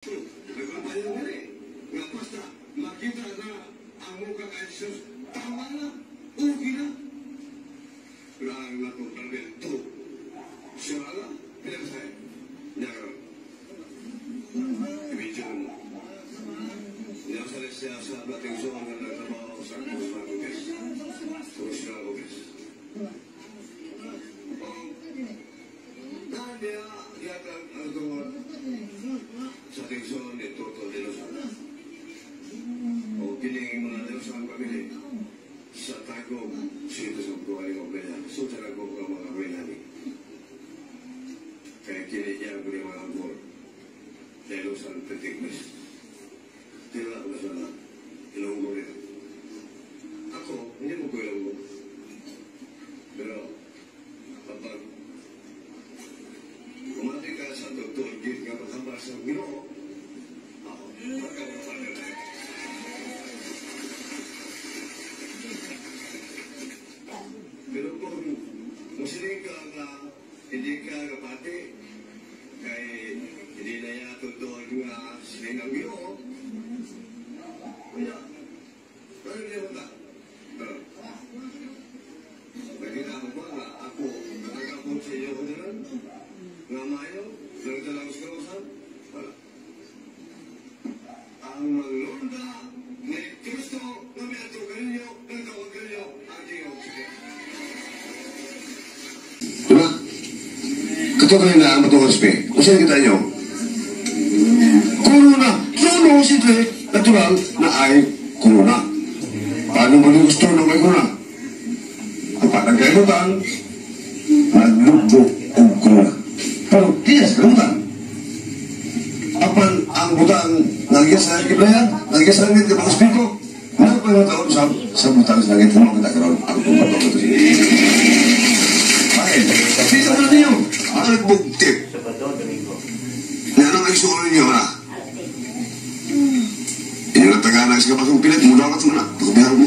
Nagpapayo nga eh. Nga basta makita na ang mukha kay Jesus, tama na, okay na. Pero ang natong siya na, pinasay. Niya karon. Ibidyo mo. Niya sa siya sa bating suwang nga nagtrabaho sa Kusman Congress. Congressional Congress. Niya, yatang ang tungod sa tingson ni Toto de Luzon. O kining mga de Luzon pamilya sa Tagum, sito sa buhay ko kaya, so sa Tagum ka mga kaya ni. Kaya kini niya ko ni mga angkor. De Luzon Petigmes. Tila ko na sana, Ilonggo nito. Ako, hindi mo ko Ilonggo. Pero, kapag umati ka sa doktor, git ka maghambal sa Ginoo, ako, magkakapal na. Pero kung musiling ka nga, hindi ka kapati, kay hindi na yan totoo nga siling ang Ginoo, kaya, pero hindi mo ta. Nakita mo ba nga ako, nagkakapot sa iyo ko dyan? Nga maayo, nagtalang sa kausan? Wala. Ang maglunda ni Kristo na miadto kaninyo, nagtawag kaninyo, ang Ginoo. Diba? Kato kayo na ang matungkol sa kung sino kita nyo? Corona! Trono, simple, natural na ay corona. Paano mo gusto na may corona? Ang patang kailutan, naglubog og corona. Pero di sa kalimutan. Apan ang butang nagya sa kiblayan, nagya sa langit, kapag espiritu, nagpangataon sa butang sa langit, mga kita karon ang pagpatong ito. Bakit? Dito na ninyo, ang nagbugtip. Yan ang isuon ninyo na. Inyo na taganag sa kapatong pilit, mula ka na, pagkabihar mo.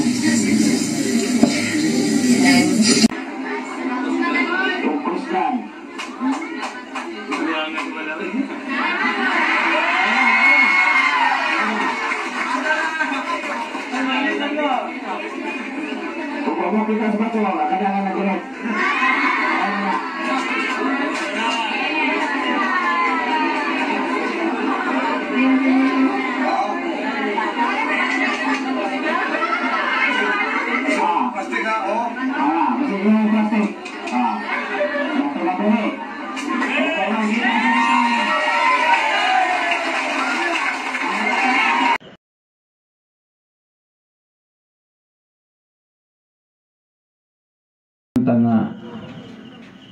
Nga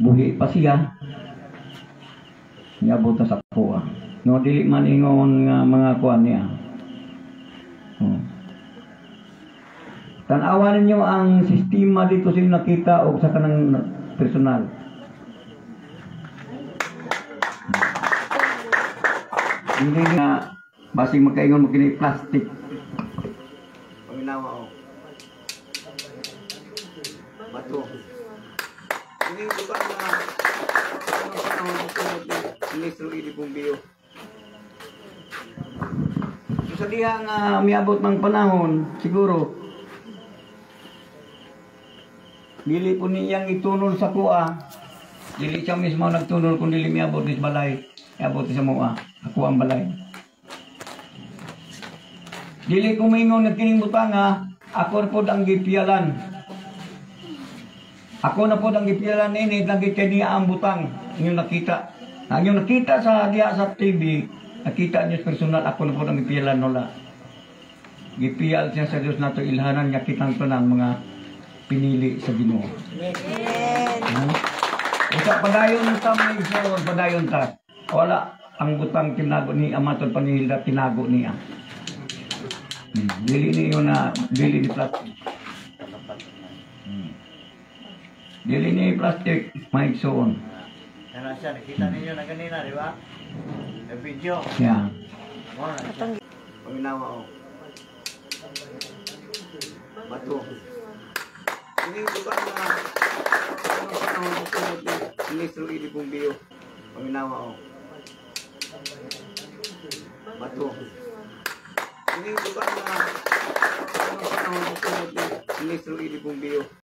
buhi pa siya niabot sa kuha no dili man ingon nga mga kuha niya. Tan-awan ninyo ang sistema dito sa nakita og sa kanang personal. Dili nga basing makaingon mo kini plastic. Paminawa o bato. Ini bukan na Ministro Ili Pompeo. So, sa diha nga miabot ng panahon, siguro dili po niyang itunol sa kuha. Dili siya mismo nagtunol kung dili miabot ni balay. Miabot sa mua. Ako ang balay. Dili ko maingon nga kining butanga, ako pod ang gipiyalan. Ako na po ang gipiyalan ini, lagi kay niya ang butang. Inyong nakita. Ang inyong nakita sa diha sa TV, nakita niyo personal, ako na po ang gipiyalan wala. Gipiyal siya sa Diyos nato ilhanan nga kitang tanan mga pinili sa Ginoo. Amen. Usa padayon ta may igsoon, padayon ta. Wala ang butang tinago ni Amaton Panihilda, tinago niya. Dili niyo na dili ni plastic. Dili ni plastic, may igsoon. Yan siya, nakita ninyo na kanina, di ba? Yung video. Yeah. Paminawa o. Bato. Ini bukan na Ministro Ili Pompeo. Paminawa o. Bato. Ini bukan na ano panahon ni Ministro Eli Bumbeo.